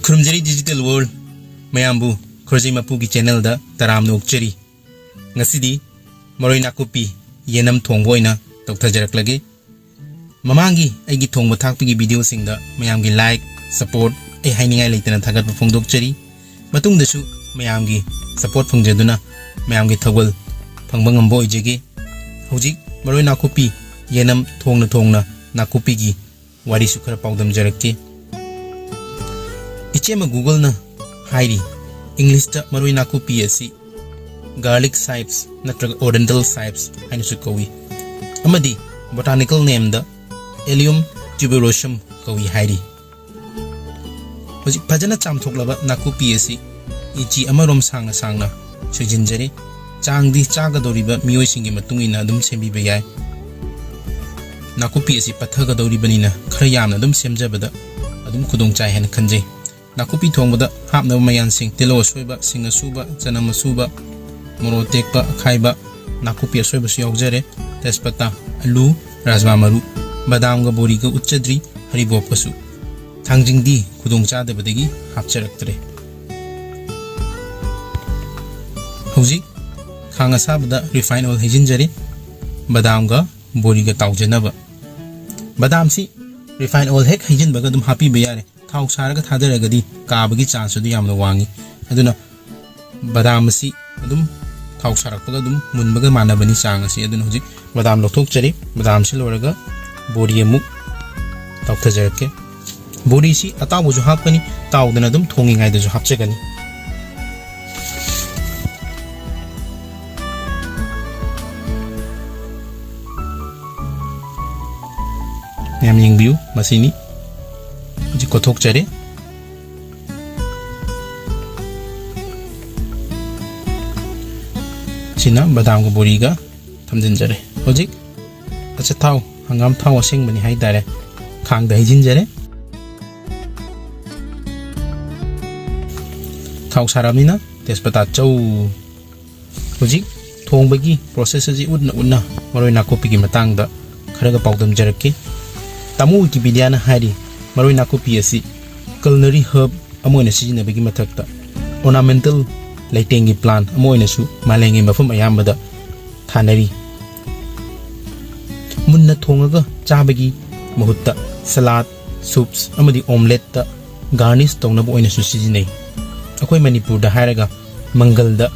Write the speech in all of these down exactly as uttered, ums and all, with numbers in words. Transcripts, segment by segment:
ꯈꯨꯔꯨꯝꯖꯔꯤ Digital World ꯃꯌꯥꯝꯕꯨ, ꯈꯣꯔꯖꯩ ꯃꯄꯨꯒꯤ channelꯗ ꯇꯔꯥꯝꯅ ꯑꯣꯛꯆꯔꯤ꯫ ꯉꯁꯤꯗꯤ ꯃꯔꯣꯏ ꯅꯥꯀꯨꯞꯄꯤ ꯌꯦꯅꯝ ꯊꯣꯡꯕ ꯑꯣꯏꯅ ꯇꯧꯊꯖꯔꯛꯂꯒꯦ꯫ ꯃꯃꯥꯡꯒꯤ ꯑꯩꯒꯤ ꯊꯣꯡꯕ ꯊꯥꯛꯄꯒꯤ videoꯁꯤꯡꯗ ꯃꯌꯥꯝꯒꯤ like, support ꯑꯩ ꯍꯥꯏꯅꯤꯡꯉꯥꯏ ꯂꯩꯇꯅ ꯊꯥꯒꯠꯄ ꯐꯣꯡꯗꯣꯛꯆꯔꯤ꯫ ꯃꯇꯨꯡꯗꯁꯨ ꯃꯌꯥꯝꯒꯤ support ꯐꯪꯖꯗꯨꯅ ꯃꯌꯥꯝꯒꯤ ꯊꯧꯒꯜ ꯐꯪꯕ ꯉꯝꯕ ꯑꯣꯏꯖꯒꯦ꯫ ꯍꯧꯖꯤꯛ ꯃꯔꯣꯏ ꯅꯥꯀꯨꯞꯄꯤ ꯌꯦꯅꯝ ꯊꯣꯡꯅ ꯊꯣꯡꯅ ꯅꯥꯀꯨꯞꯄꯤꯒꯤ ꯋꯥꯔꯤꯁꯨ ꯈꯔ ꯄꯥꯎꯗꯝꯖꯔꯛꯀꯦ꯫ ꯏꯆꯦꯃ Googleꯅ ꯍꯥꯏꯔꯤ, Englishꯇ ꯃꯔꯣꯏ ꯅꯥꯀꯨꯞꯄꯤ ꯑꯁꯤ garlic chives ꯅꯠꯇ꯭ꯔꯒ Oriental chives ꯍꯥꯏꯅꯁꯨ ꯀꯧꯏ, ꯑꯃꯗꯤ botanical nameꯗ Allium tuberosum ꯀꯧꯏ ꯍꯥꯏꯔꯤ꯫ ꯍꯧꯖꯤꯛ ꯐꯖꯅ ꯆꯥꯝꯊꯣꯛꯂꯕ ꯅꯥꯀꯨꯞꯄꯤ ꯑꯁꯤ ꯏꯟꯆꯤ ꯑꯃꯔꯣꯝ ꯁꯥꯡꯅ ꯁꯥꯡꯅ ꯁꯣꯏꯖꯤꯟꯖꯔꯦ꯫ ꯆꯥꯡꯗꯤ ꯆꯥꯒꯗꯧꯔꯤꯕ ꯃꯤꯑꯣꯏꯁꯤꯡꯒꯤ ꯃꯇꯨꯡ ꯏꯟꯅ ꯑꯗꯨꯝ ꯁꯦꯝꯕꯤꯕ ꯌꯥꯏ꯫ ꯅꯥꯀꯨꯞꯄꯤ ꯑꯁꯤ ꯄꯠꯊꯒꯗꯧꯔꯤꯕꯅꯤꯅ ꯈꯔ ꯌꯥꯝꯅ ꯑꯗꯨꯝ ꯁꯦꯝꯖꯕꯗ ꯑꯗꯨꯝ ꯈꯨꯗꯣꯡ ꯆꯥꯏ ꯍꯥꯏꯅ ꯈꯟꯖꯩ꯫ ꯅꯥꯀꯨꯞꯄꯤ ꯊꯣꯡꯕꯗ ꯍꯥꯞꯅꯕ ꯃꯌꯥꯟꯁꯤꯡ: ꯇꯤꯜꯍꯧ ꯑꯁꯣꯏꯕ, ꯁꯤꯡ ꯑꯁꯨꯕ, ꯆꯅꯝ ꯑꯁꯨꯕ, ꯃꯣꯔꯣꯛ ꯑꯇꯦꯛꯄ ꯑꯈꯥꯏꯕ, ꯅꯥꯀꯨꯞꯄꯤ ꯑꯁꯣꯏꯕꯁꯨ ꯌꯥꯎꯖꯔꯦ, ꯇꯦꯖꯄꯇꯥ, ꯑꯂꯨ, ꯔꯥꯖꯃꯥ ꯃꯔꯨ, ꯕꯗꯥꯝꯒ ꯕꯣꯔꯤꯒ ꯎꯠꯆꯗ꯭ꯔꯤ, ꯍꯔꯤꯕꯣꯞꯀꯁꯨ꯫ ꯊꯥꯡꯖꯤꯡꯗꯤ ꯈꯨꯗꯣꯡ ꯆꯥꯗꯕꯗꯒꯤ ꯍꯥꯞꯆꯔꯛꯇ꯭ꯔꯦ꯫ ꯍꯧꯖꯤꯛ ꯈꯥꯡ ꯑꯁꯥꯕꯗ refine oil ꯍꯩꯖꯤꯟꯖꯔꯦ, ꯕꯗꯥꯝꯒ ꯕꯣꯔꯤꯒ ꯇꯥꯎꯖꯅꯕ꯫ ꯕꯗꯥꯝꯁꯤ refine oil ꯍꯦꯛ ꯍꯩꯖꯤꯟꯕꯒ ꯑꯗꯨꯝ ꯍꯥꯞꯄꯤꯕ ꯌꯥꯔꯦ꯫ ꯊꯥꯎ ꯁꯥꯔꯒ ꯊꯥꯗꯔꯒꯗꯤ ꯀꯥꯕꯒꯤ chance ꯑꯗꯨ ꯌꯥꯝꯅ ꯋꯥꯡꯉꯤ꯫ ꯑꯗꯨꯅ ꯕꯗꯥꯝ ꯑꯁꯤ ꯑꯗꯨꯝ ꯊꯥꯎ ꯁꯥꯔꯛꯄꯒ ꯑꯗꯨꯝ ꯃꯨꯟꯕꯒ ꯃꯥꯟꯅꯕꯅꯤ ꯆꯥꯡ ꯑꯁꯤ꯫ ꯑꯗꯨꯅ ꯍꯧꯖꯤꯛ ꯕꯗꯥꯝ ꯂꯧꯊꯣꯛꯆꯔꯤ꯫ ꯕꯗꯥꯝꯁꯤ ꯂꯣꯏꯔꯒ ꯕꯣꯔꯤ ꯑꯃꯨꯛ ꯇꯥꯎꯊꯖꯔꯛꯀꯦ꯫ ꯕꯣꯔꯤꯁꯤ ꯑꯇꯥꯎꯕꯁꯨ ꯍꯥꯞꯀꯅꯤ, ꯇꯥꯎꯗꯅ ꯑꯗꯨꯝ ꯊꯣꯡꯉꯤꯉꯩꯗꯁꯨ ꯍꯥꯞꯆꯒꯅꯤ꯫ ꯃꯌꯥꯝ ꯌꯦꯡꯕꯤꯌꯨ, ꯃꯁꯤꯅꯤ꯫ ꯍꯧꯖꯤꯛ ꯀꯣꯠꯊꯣꯛꯆꯔꯦ꯫ ꯁꯤꯅ ꯕꯗꯥꯝꯒ ꯕꯣꯔꯤꯒ ꯊꯝꯖꯤꯟꯖꯔꯦ꯫ ꯍꯧꯖꯤꯛ ꯑꯆꯥꯊꯥꯎ, ꯍꯪꯒꯥꯝ ꯊꯥꯎ ꯑꯁꯦꯡꯕꯅꯤ ꯍꯥꯏꯇꯥꯔꯦ, ꯈꯥꯡꯗ ꯍꯩꯖꯤꯟꯖꯔꯦ꯫ ꯊꯥꯎ ꯁꯥꯔꯕꯅꯤꯅ ꯇꯦꯖꯄꯇꯥ ꯆꯧ꯫ ꯍꯧꯖꯤꯛ ꯊꯣꯡꯕꯒꯤ process ꯑꯁꯤ ꯎꯠꯅ ꯎꯠꯅ ꯃꯔꯣꯏ ꯅꯥꯀꯨꯞꯄꯤꯒꯤ ꯃꯇꯥꯡꯗ ꯈꯔꯒ ꯄꯥꯎꯗꯝꯖꯔꯛꯀꯦ꯫ ꯇꯥꯃꯣ ꯋꯤꯀꯤꯄꯤꯗꯤꯌꯥꯅ ꯍꯥꯏꯔꯤ, ꯃꯔꯣꯏ ꯅꯥꯀꯨꯞꯄꯤ ꯑꯁꯤ culinary herb ꯑꯃ ꯑꯣꯏꯅ ꯁꯤꯖꯤꯟꯅꯕꯒꯤ ꯃꯊꯛꯇ, ornamental ꯂꯩꯇꯦꯡꯒꯤ plant ꯑꯃ ꯑꯣꯏꯅꯁꯨ ꯃꯥꯂꯦꯝꯒꯤ ꯃꯐꯝ ꯑꯌꯥꯝꯕꯗ ꯊꯥꯅꯔꯤ꯫ ꯃꯨꯟꯅ ꯊꯣꯡꯉꯒ ꯆꯥꯕꯒꯤ ꯃꯍꯨꯠꯇ salad, soups ꯑꯃꯗꯤ omelette ꯇ garnish ꯇꯧꯅꯕ ꯑꯣꯏꯅꯁꯨ ꯁꯤꯖꯤꯟꯅꯩ꯫ ꯑꯩꯈꯣꯏ ꯃꯅꯤꯄꯨꯔꯗ ꯍꯥꯏꯔꯒ ꯃꯪꯒꯜꯗ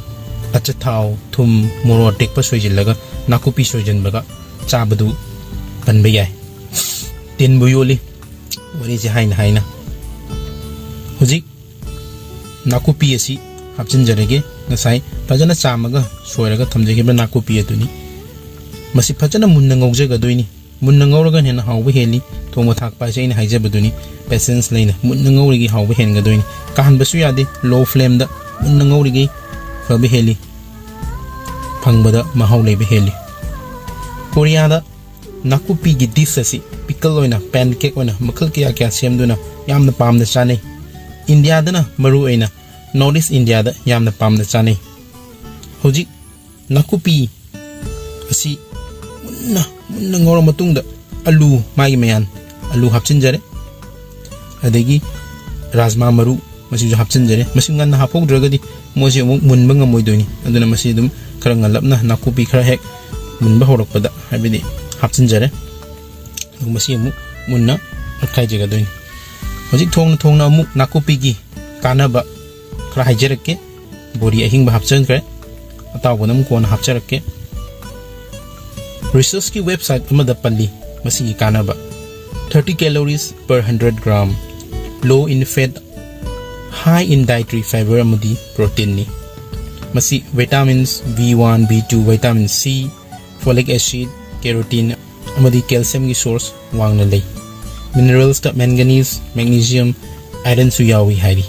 ꯑꯆꯥꯊꯥꯎ, ꯊꯨꯝ, ꯃꯣꯔꯣꯛ ꯑꯇꯦꯛꯄ ꯁꯣꯏꯖꯤꯜꯂꯒ ꯅꯥꯀꯨꯞꯄꯤ ꯁꯣꯏꯖꯤꯟꯕꯒ ꯆꯥꯕꯗꯨ ꯄꯟꯕ ꯌꯥꯏ꯫ ꯇꯤꯟꯕꯨ ꯌꯣꯠꯂꯤ, ꯋꯥꯔꯤꯁꯦ ꯍꯥꯏꯅ ꯍꯥꯏꯅ꯫ ꯍꯧꯖꯤꯛ ꯅꯥꯀꯨꯞꯄꯤ ꯑꯁꯤ ꯍꯥꯞꯆꯤꯟꯖꯔꯒꯦ꯫ ꯉꯁꯥꯏ ꯐꯖꯅ ꯆꯥꯝꯃꯒ ꯁꯣꯏꯔꯒ ꯊꯝꯖꯈꯤꯕ ꯅꯥꯀꯨꯞꯄꯤ ꯑꯗꯨꯅꯤ꯫ ꯃꯁꯤ ꯐꯖꯅ ꯃꯨꯟꯅ ꯉꯧꯖꯒꯗꯣꯏꯅꯤ꯫ ꯃꯨꯟꯅ ꯉꯧꯔꯒ ꯍꯦꯟꯅ ꯍꯥꯎꯕ ꯍꯦꯜꯂꯤ꯫ ꯊꯣꯡꯕ ꯊꯥꯛꯄ ꯍꯥꯏꯁꯦ ꯑꯩꯅ ꯍꯥꯏꯖꯕꯗꯨꯅꯤ, patience ꯂꯩꯅ ꯃꯨꯟꯅ ꯉꯧꯔꯤꯈꯩ ꯍꯥꯎꯕ ꯍꯦꯟꯒꯗꯣꯏꯅꯤ꯫ ꯀꯥꯍꯟꯕꯁꯨ ꯌꯥꯗꯦ, low flame ꯗ ꯃꯨꯟꯅ ꯉꯧꯔꯤꯈꯩ ꯐꯕ ꯍꯦꯜꯂꯤ꯫ ꯐꯪꯕꯗ ꯃꯍꯥꯎ ꯂꯩꯕ ꯍꯦꯜꯂꯤ꯫ ꯀꯣꯔꯤꯌꯥꯗ ꯅꯥꯀꯨꯞꯄꯤꯒꯤ dish ꯑꯁꯤ pickle ꯑꯣꯏꯅ, pancake ꯑꯣꯏꯅ ꯃꯈꯜ ꯀꯌꯥ ꯀꯌꯥ ꯁꯦꯝꯗꯨꯅ ꯌꯥꯝꯅ ꯄꯥꯝꯅ ꯆꯥꯅꯩ꯫ ꯏꯟꯗꯤꯌꯥꯗꯅ ꯃꯔꯨꯑꯣꯏꯅ North East ꯏꯟꯗꯤꯌꯥꯗ ꯌꯥꯝꯅ ꯄꯥꯝꯅ ꯆꯥꯅꯩ꯫ ꯍꯧꯖꯤꯛ ꯅꯥꯀꯨꯞꯄꯤ ꯑꯁꯤ ꯃꯨꯟꯅ, ꯃꯨꯟꯅ ꯉꯧꯔ ꯃꯇꯨꯡꯗ ꯑꯂꯨ, ꯃꯥꯒꯤ ꯃꯌꯥꯟ ꯑꯂꯨ ꯍꯥꯞꯆꯤꯟꯖꯔꯦ, ꯑꯗꯒꯤ ꯔꯥꯖꯃꯥ ꯃꯔꯨ ꯃꯁꯤꯁꯨ ꯍꯥꯞꯆꯤꯟꯖꯔꯦ꯫ ꯃꯁꯤ ꯉꯟꯅ ꯍꯥꯞꯍꯧꯗ꯭ꯔꯒꯗꯤ ꯃꯣꯏꯁꯦ ꯑꯃꯨꯛ ꯃꯨꯟꯕ ꯉꯝꯃꯣꯏꯗꯣꯏꯅꯤ꯫ ꯑꯗꯨꯅ ꯃꯁꯤ ꯑꯗꯨꯝ ꯈꯔ ꯉꯜꯂꯞꯅ ꯅꯥꯀꯨꯞꯄꯤ ꯈꯔ ꯍꯦꯛ ꯃꯨꯟꯕ ꯍꯧꯔꯛꯄꯗ, ꯍꯥꯏꯕꯗꯤ ꯍꯥꯞꯆꯤꯟꯖꯔꯦ꯫ ꯑꯗꯨꯒ ꯃꯁꯤ ꯑꯃꯨꯛ ꯃꯨꯟꯅ ꯑꯣꯠꯈꯥꯏꯖꯒꯗꯣꯏꯅꯤ꯫ ꯍꯧꯖꯤꯛ ꯊꯣꯡꯅ ꯊꯣꯡꯅ ꯑꯃꯨꯛ ꯅꯥꯀꯨꯞꯄꯤꯒꯤ ꯀꯥꯟꯅꯕ ꯈꯔ ꯍꯥꯏꯖꯔꯛꯀꯦ꯫ ꯕꯣꯔꯤ ꯑꯍꯤꯡꯕ ꯍꯥꯞꯆꯤꯟꯈ꯭ꯔꯦ, ꯑꯇꯥꯎꯕꯅ ꯑꯃꯨꯛ ꯀꯣꯟꯅ ꯍꯥꯞꯆꯔꯛꯀꯦ꯫ Research ꯀꯤ website ꯑꯃꯗ ꯄꯜꯂꯤ ꯃꯁꯤꯒꯤ ꯀꯥꯟꯅꯕ: thirty calories per hundred gram, low in fat, high in dietary fiber ꯑꯃꯗꯤ protein ꯅꯤ꯫ ꯃꯁꯤ vitamins B one, B two, vitamin C, folic acid, keratin ꯑꯃꯗꯤ calcium ꯒꯤ source ꯋꯥꯡꯅ ꯂꯩ꯫ Minerals ꯇ manganese, magnesium, iron ꯁꯨ ꯌꯥꯎꯏ ꯍꯥꯏꯔꯤ꯫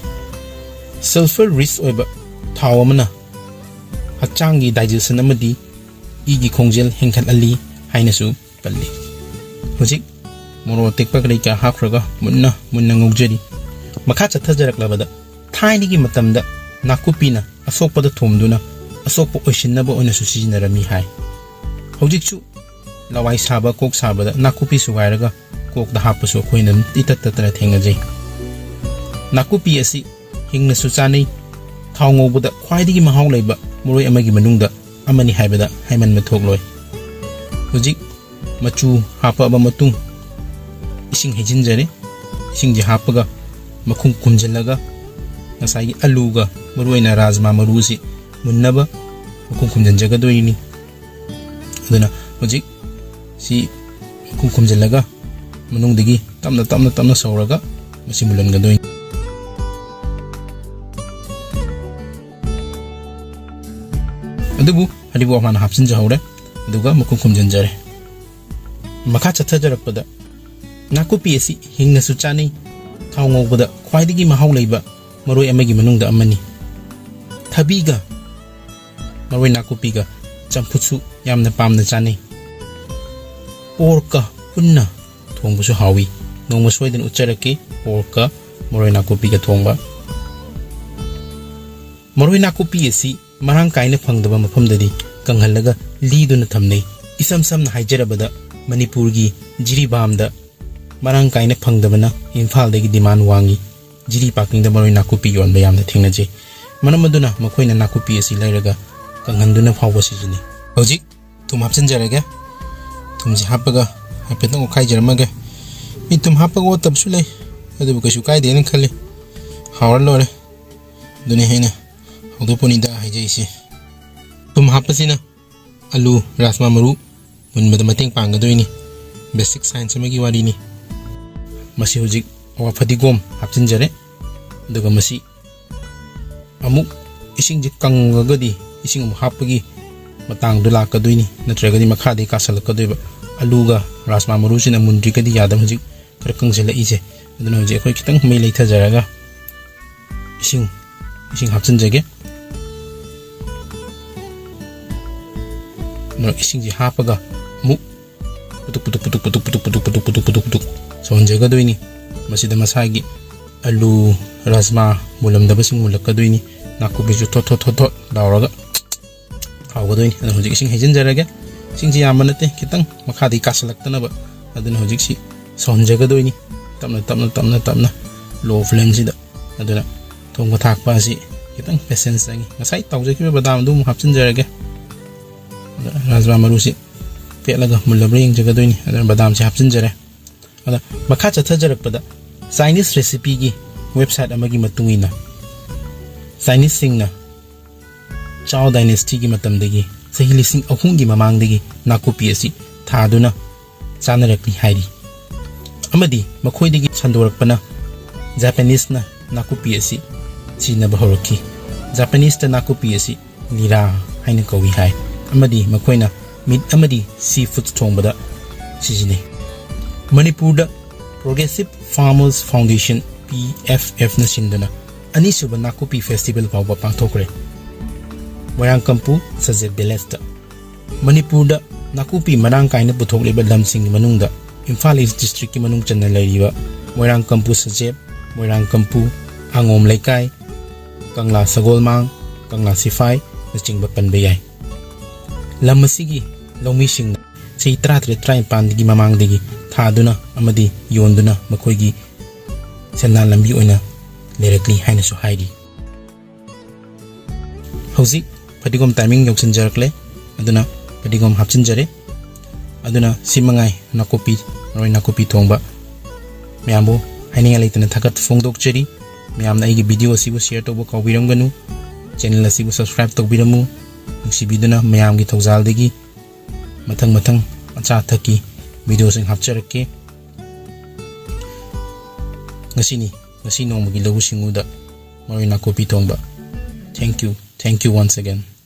Sulfur rich ꯑꯣꯏꯕ ꯊꯥꯎ ꯑꯃꯅ ꯍꯛꯆꯥꯡꯒꯤ digestion ꯑꯃꯗꯤ ꯏꯒꯤ ꯈꯣꯡꯖꯦꯜ ꯍꯦꯟꯒꯠꯍꯜꯂꯤ ꯍꯥꯏꯅꯁꯨ ꯄꯜꯂꯤ꯫ ꯍꯧꯖꯤꯛ ꯃꯣꯔꯣꯛ ꯑꯇꯦꯛꯄ ꯀꯔꯤ ꯀꯔꯥ ꯍꯥꯞꯈ꯭ꯔꯒ ꯃꯨꯟꯅ ꯃꯨꯟꯅ ꯉꯧꯖꯔꯤ꯫ ꯃꯈꯥ ꯆꯠꯊꯖꯔꯛꯂꯕꯗ, ꯊꯥꯏꯅꯒꯤ ꯃꯇꯝꯗ ꯅꯥꯀꯨꯞꯄꯤꯅ ꯑꯁꯣꯛꯄꯗ ꯊꯣꯝꯗꯨꯅ ꯑꯁꯣꯛꯄ ꯑꯣꯏꯁꯤꯟꯅꯕ ꯑꯣꯏꯅꯁꯨ ꯁꯤꯖꯤꯟꯅꯔꯝꯃꯤ ꯍꯥꯏ꯫ ꯍꯧꯖꯤꯛꯁꯨ ꯂꯋꯥꯏ ꯁꯥꯕ, ꯀꯣꯛ ꯁꯥꯕꯗ ꯅꯥꯀꯨꯞꯄꯤ ꯁꯨꯒꯥꯏꯔꯒ ꯀꯣꯛꯇ ꯍꯥꯞꯄꯁꯨ ꯑꯩꯈꯣꯏꯅ ꯑꯗꯨꯝ ꯏꯇꯠ ꯇꯠꯇꯅ ꯊꯦꯡꯅꯖꯩ꯫ ꯅꯥꯀꯨꯞꯄꯤ ꯑꯁꯤ ꯍꯤꯡꯅꯁꯨ ꯆꯥꯅꯩ꯫ ꯊꯥꯎ ꯉꯧꯕꯗ ꯈ꯭ꯋꯥꯏꯗꯒꯤ ꯃꯍꯥꯎ ꯂꯩꯕ ꯃꯔꯣꯏ ꯑꯃꯒꯤ ꯃꯅꯨꯡꯗ ꯑꯃꯅꯤ ꯍꯥꯏꯕꯗ ꯍꯥꯏꯃꯟꯕ ꯊꯣꯛꯂꯣꯏ꯫ ꯍꯧꯖꯤꯛ ꯃꯆꯨ ꯍꯥꯞꯄꯛꯑꯕ ꯃꯇꯨꯡ, ꯏꯁꯤꯡ ꯍꯩꯖꯤꯟꯖꯔꯦ꯫ ꯏꯁꯤꯡꯁꯦ ꯍꯥꯞꯄꯒ ꯃꯈꯨꯝ ꯈꯨꯝꯖꯤꯜꯂꯒ ꯉꯁꯥꯏꯒꯤ ꯑꯂꯨꯒ ꯃꯔꯨ ꯑꯣꯏꯅ ꯔꯥꯖꯃꯥ ꯃꯔꯨꯁꯤ ꯃꯨꯟꯅꯕ ꯃꯈꯨꯝ ꯈꯨꯝꯖꯤꯟꯖꯒꯗꯣꯏꯅꯤ꯫ ꯑꯗꯨꯅ ꯍꯧꯖꯤꯛ ꯁꯤ ꯃꯈꯨꯝ ꯈꯨꯝꯖꯤꯜꯂꯒ ꯃꯅꯨꯡꯗꯒꯤ ꯇꯞꯅ ꯇꯞꯅ ꯇꯞꯅ ꯁꯧꯔꯒ ꯃꯁꯤ ꯃꯨꯜꯍꯟꯒꯗꯣꯏꯅꯤ꯫ ꯑꯗꯨꯕꯨ ꯍꯔꯤꯕꯣꯞ ꯍꯥꯟꯅ ꯍꯥꯞꯆꯤꯟꯖꯍꯧꯔꯦ, ꯑꯗꯨꯒ ꯃꯈꯨꯝ ꯈꯨꯝꯖꯤꯟꯖꯔꯦ꯫ ꯃꯈꯥ ꯆꯠꯊꯖꯔꯛꯄꯗ, ꯅꯥꯀꯨꯞꯄꯤ ꯑꯁꯤ ꯍꯤꯡꯅꯁꯨ ꯆꯥꯅꯩ꯫ ꯊꯥꯎ ꯉꯧꯕꯗ ꯈ꯭ꯋꯥꯏꯗꯒꯤ ꯃꯍꯥꯎ ꯂꯩꯕ ꯃꯔꯣꯏ ꯑꯃꯒꯤ ꯃꯅꯨꯡꯗ ꯑꯃꯅꯤ꯫ ꯊꯕꯤꯒ ꯃꯔꯣꯏ ꯅꯥꯀꯨꯞꯄꯤꯒ ꯆꯝꯐꯨꯠꯁꯨ ꯌꯥꯝꯅ ꯄꯥꯝꯅ ꯆꯥꯅꯩ꯫ ꯄꯣꯔꯛꯀ ꯄꯨꯟꯅ ꯊꯣꯡꯕꯁꯨ ꯍꯥꯎꯏ꯫ ꯅꯣꯡꯃ ꯁꯣꯏꯗꯅ ꯎꯠꯆꯔꯛꯀꯦ ꯄꯣꯔꯛꯀ ꯃꯔꯣꯏ ꯅꯥꯀꯨꯞꯄꯤꯒ ꯊꯣꯡꯕ꯫ ꯃꯔꯣꯏ ꯅꯥꯀꯨꯞꯄꯤ ꯑꯁꯤ ꯃꯔꯥꯡ ꯀꯥꯏꯅ ꯐꯪꯗꯕ ꯃꯐꯝꯗꯗꯤ ꯀꯪꯍꯜꯂꯒ ꯂꯤꯗꯨꯅ ꯊꯝꯅꯩ꯫ ꯏꯁꯝ ꯁꯝꯅ ꯍꯥꯏꯖꯔꯕꯗ, ꯃꯅꯤꯄꯨꯔꯒꯤ ꯖꯤꯔꯤꯕꯥꯝꯗ ꯃꯔꯥꯡ ꯀꯥꯏꯅ ꯐꯪꯗꯕꯅ ꯏꯝꯐꯥꯜꯗꯒꯤ demand ꯋꯥꯡꯏ꯫ ꯖꯤꯔꯤ parking ꯗ ꯃꯔꯣꯏ ꯅꯥꯀꯨꯞꯄꯤ ꯌꯣꯟꯕ ꯌꯥꯝꯅ ꯊꯦꯡꯅꯖꯩ꯫ ꯃꯔꯝ ꯑꯗꯨꯅ ꯃꯈꯣꯏꯅ ꯅꯥꯀꯨꯞꯄꯤ ꯑꯁꯤ ꯂꯩꯔꯒ ꯀꯪꯍꯟꯗꯨꯅ ꯐꯥꯎꯕ ꯁꯤꯖꯤꯟꯅꯩ꯫ ꯍꯧꯖꯤꯛ ꯊꯨꯝ ꯍꯥꯞꯆꯤꯟꯖꯔꯒꯦ꯫ ꯊꯨꯝꯁꯦ ꯍꯥꯞꯄꯒ ꯍꯥꯏꯐꯦꯠꯇꯪ ꯑꯣꯠꯈꯥꯏꯖꯔꯝꯃꯒꯦ꯫ ꯃꯤ ꯊꯨꯝ ꯍꯥꯞꯄꯒ ꯑꯣꯠꯇꯕꯁꯨ ꯂꯩ, ꯑꯗꯨꯕꯨ ꯀꯩꯁꯨ ꯀꯥꯏꯗꯦꯅ ꯈꯜꯂꯤ꯫ ꯍꯥꯎꯔ ꯂꯣꯏꯔꯦ꯫ ꯑꯗꯨꯅꯤ ꯑꯩꯅ ꯍꯧꯗꯣꯛꯄꯅꯤꯗ ꯍꯥꯏꯖꯩꯁꯦ꯫ ꯊꯨꯝ ꯍꯥꯞꯄꯁꯤꯅ ꯑꯂꯨ, ꯔꯥꯖꯃꯥ ꯃꯔꯨ ꯃꯨꯟꯕꯗ ꯃꯇꯦꯡ ꯄꯥꯡꯒꯗꯣꯏꯅꯤ꯫ Basic science ꯑꯃꯒꯤ ꯋꯥꯔꯤꯅꯤ꯫ ꯃꯁꯤ ꯍꯧꯖꯤꯛ ꯑꯋꯥ ꯐꯗꯤꯒꯣꯝ ꯍꯥꯞꯆꯤꯟꯖꯔꯦ꯫ ꯑꯗꯨꯒ ꯃꯁꯤ ꯑꯃꯨꯛ ꯏꯁꯤꯡꯁꯦ ꯀꯪꯉꯒꯗꯤ ꯏꯁꯤꯡ ꯑꯃꯨꯛ ꯍꯥꯞꯄꯒꯤ ꯃꯇꯥꯡꯗꯣ ꯂꯥꯛꯀꯗꯣꯏꯅꯤ, ꯅꯠꯇ꯭ꯔꯒꯗꯤ ꯃꯈꯥꯗꯒꯤ ꯀꯥꯁꯜꯂꯛꯀꯗꯣꯏꯕ꯫ ꯑꯂꯨꯒ ꯔꯥꯖꯃꯥ ꯃꯔꯨꯁꯤꯅ ꯃꯨꯟꯗ꯭ꯔꯤꯒꯗꯤ ꯌꯥꯗꯕ꯫ ꯍꯧꯖꯤꯛ ꯈꯔ ꯀꯪꯁꯤꯜꯂꯛꯏꯁꯦ꯫ ꯑꯗꯨꯅ ꯍꯧꯖꯤꯛ ꯑꯩꯈꯣꯏ ꯈꯤꯇꯪ ꯃꯩ ꯂꯩꯊꯖꯔꯒ ꯏꯁꯤꯡ, ꯏꯁꯤꯡ ꯍꯥꯞꯆꯤꯟꯖꯒꯦ꯫ ꯑꯗꯨꯅ ꯏꯁꯤꯡꯁꯤ ꯍꯥꯞꯄꯒ ꯑꯃꯨꯛ ꯄꯨꯇꯨꯛ ꯄꯨꯇꯨꯛ ꯁꯧꯍꯟꯖꯒꯗꯣꯏꯅꯤ꯫ ꯃꯁꯤꯗ ꯃꯁꯥꯒꯤ ꯑꯂꯨ, ꯔꯥꯖꯃꯥ ꯃꯨꯜꯂꯝꯗꯕꯁꯤꯡ ꯃꯨꯜꯂꯛꯀꯗꯣꯏꯅꯤ꯫ ꯅꯥꯀꯨꯞꯄꯤꯁꯨ ꯊꯣꯠ ꯊꯣꯠ ꯊꯣꯠ ꯊꯣꯠ ꯂꯥꯎꯔꯒ ꯍꯥꯎꯒꯗꯣꯏꯅꯤ꯫ ꯑꯗꯨꯅ ꯍꯧꯖꯤꯛ ꯏꯁꯤꯡ ꯍꯩꯖꯤꯟꯖꯔꯒꯦ꯫ ꯏꯁꯤꯡꯁꯤ ꯌꯥꯝꯕ ꯅꯠꯇꯦ, ꯈꯤꯇꯪ ꯃꯈꯥꯗꯒꯤ ꯀꯥꯁꯜꯂꯛꯇꯅꯕ꯫ ꯑꯗꯨꯅ ꯍꯧꯖꯤꯛꯁꯤ ꯁꯧꯍꯟꯖꯒꯗꯣꯏꯅꯤ, ꯇꯞꯅ ꯇꯞꯅ ꯇꯞꯅ ꯇꯞꯅ low flame ꯁꯤꯗ꯫ ꯑꯗꯨꯅ ꯊꯣꯡꯕ ꯊꯥꯛꯄ ꯑꯁꯤ ꯈꯤꯇꯪ patience ꯆꯪꯉꯤ꯫ ꯉꯁꯥꯏ ꯇꯥꯎꯖꯈꯤꯕ ꯕꯗꯥꯝꯗꯨ ꯑꯃꯨꯛ ꯍꯥꯞꯆꯤꯟꯖꯔꯒꯦ꯫ ꯑꯗ ꯔꯥꯖꯃꯥ ꯃꯔꯨꯁꯤ ꯄꯦꯠꯂꯒ ꯃꯨꯜꯂꯕ꯭ꯔꯥ ꯌꯦꯡꯖꯒꯗꯣꯏꯅꯤ꯫ ꯑꯗꯨꯅ ꯕꯗꯥꯝꯁꯤ ꯍꯥꯞꯆꯤꯟꯖꯔꯦ꯫ ꯑꯗ ꯃꯈꯥ ꯆꯠꯊꯖꯔꯛꯄꯗ Chinese recipeꯒꯤ website ꯑꯃꯒꯤ ꯃꯇꯨꯡ ꯏꯟꯅ Chineseꯁꯤꯡꯅ Zhou dynastyꯒꯤ ꯃꯇꯝꯗꯒꯤ ꯆꯍꯤ ꯂꯤꯁꯤꯡ ꯑꯍꯨꯝꯒꯤ ꯃꯃꯥꯡꯗꯒꯤ ꯅꯥꯀꯨꯞꯄꯤ ꯑꯁꯤ ꯊꯥꯗꯨꯅ ꯆꯥꯅꯔꯛꯂꯤ ꯍꯥꯏꯔꯤ꯫ ꯑꯃꯗꯤ ꯃꯈꯣꯏꯗꯒꯤ ꯁꯟꯗꯣꯔꯛꯄꯅ Japaneseꯅ ꯅꯥꯀꯨꯞꯄꯤ ꯑꯁꯤ ꯁꯤꯖꯤꯟꯅꯕ ꯍꯧꯔꯛꯈꯤ꯫ Japaneseꯇ ꯅꯥꯀꯨꯞꯄꯤ ꯑꯁꯤ ꯂꯤꯔꯥ ꯍꯥꯏꯅ ꯀꯧꯏ ꯍꯥꯏ, ꯑꯃꯗꯤ ꯃꯈꯣꯏꯅ meat ꯑꯃꯗꯤ seafood ꯊꯣꯡꯕꯗ ꯁꯤꯖꯤꯟꯅꯩ꯫ ꯃꯅꯤꯄꯨꯔꯗ Progressive Farmers Foundation, PFFꯅ ꯁꯤꯟꯗꯨꯅ ꯑꯅꯤꯁꯨꯕ ꯅꯥꯀꯨꯞꯄꯤ festival ꯐꯥꯎꯕ ꯄꯥꯡꯊꯣꯛꯈ꯭ꯔꯦ꯫ ꯃꯣꯏꯔꯥꯡꯀꯝꯄꯨ ꯁꯖꯦꯞ villageꯇ꯫ ꯃꯅꯤꯄꯨꯔꯗ ꯅꯥꯀꯨꯞꯄꯤ ꯃꯔꯥꯡ ꯀꯥꯏꯅ ꯄꯨꯊꯣꯛꯂꯤꯕ ꯂꯝꯁꯤꯡꯒꯤ ꯃꯅꯨꯡꯗ ꯏꯝꯐꯥꯜ East districtꯀꯤ ꯃꯅꯨꯡ ꯆꯟꯅ ꯂꯩꯔꯤꯕ ꯃꯣꯏꯔꯥꯡꯀꯝꯄꯨ ꯁꯖꯦꯞ, ꯃꯣꯏꯔꯥꯡꯀꯝꯄꯨ, ꯑꯉꯣꯝ ꯂꯩꯀꯥꯏ, ꯀꯪꯂꯥ ꯁꯒꯣꯜꯃꯥꯡ, ꯀꯪꯂꯥ ꯁꯤꯐꯥꯏꯅꯆꯤꯡꯕ ꯄꯟꯕ ꯌꯥꯏ꯫ ꯂꯝ ꯑꯁꯤꯒꯤ ꯂꯧꯃꯤꯁꯤꯡꯅ ꯆꯍꯤ ꯇꯔꯥꯇꯔꯦꯠ ꯇꯔꯥꯅꯤꯄꯥꯟꯒꯤ ꯃꯃꯥꯡꯗꯒꯤ ꯊꯥꯗꯨꯅ ꯑꯃꯗꯤ ꯌꯣꯟꯗꯨꯅ ꯃꯈꯣꯏꯒꯤ ꯁꯦꯟꯗꯥꯟ ꯂꯝꯕꯤ ꯑꯣꯏꯅ ꯂꯩꯔꯛꯂꯤ ꯍꯥꯏꯅꯁꯨ ꯍꯥꯏꯔꯤ꯫ ꯍꯧꯖꯤꯛ ꯐꯗꯤꯒꯣꯝ timing ꯌꯧꯁꯤꯟꯖꯔꯛꯂꯦ, ꯑꯗꯨꯅ ꯐꯗꯤꯒꯣꯝ ꯍꯥꯞꯆꯤꯟꯖꯔꯦ꯫ ꯑꯗꯨꯅ ꯁꯤ ꯃꯉꯥꯏ ꯅꯥꯀꯨꯞꯄꯤ, ꯃꯔꯣꯏ ꯅꯥꯀꯨꯞꯄꯤ ꯊꯣꯡꯕ꯫ ꯃꯌꯥꯝꯕꯨ ꯍꯥꯏꯅꯤꯡꯉꯥꯏ ꯂꯩꯇꯅ ꯊꯥꯒꯠꯄ ꯐꯣꯡꯗꯣꯛꯆꯔꯤ꯫ ꯃꯌꯥꯝꯅ ꯑꯩꯒꯤ video ꯑꯁꯤꯕꯨ share ꯇꯧꯕ ꯀꯥꯎꯕꯤꯔꯝꯒꯅꯨ꯫ Channel ꯑꯁꯤꯕꯨ subscribe ꯇꯧꯕꯤꯔꯝꯃꯨ꯫ ꯅꯨꯡꯁꯤꯕꯤꯗꯨꯅ ꯃꯌꯥꯝꯒꯤ ꯊꯧꯖꯥꯜꯗꯒꯤ ꯃꯊꯪ ꯃꯊꯪ ꯑꯆꯥ ꯑꯊꯛꯀꯤ videoꯁꯤꯡ ꯍꯥꯞꯆꯔꯛꯀꯦ꯫ ꯉꯁꯤꯅꯤ, ꯉꯁꯤ ꯅꯣꯡꯃꯒꯤ ꯂꯧꯎ ꯁꯤꯡꯎꯗ ꯃꯔꯣꯏ ꯅꯥꯀꯨꯞꯄꯤ ꯊꯣꯡꯕ꯫ Thank you, thank you once again꯫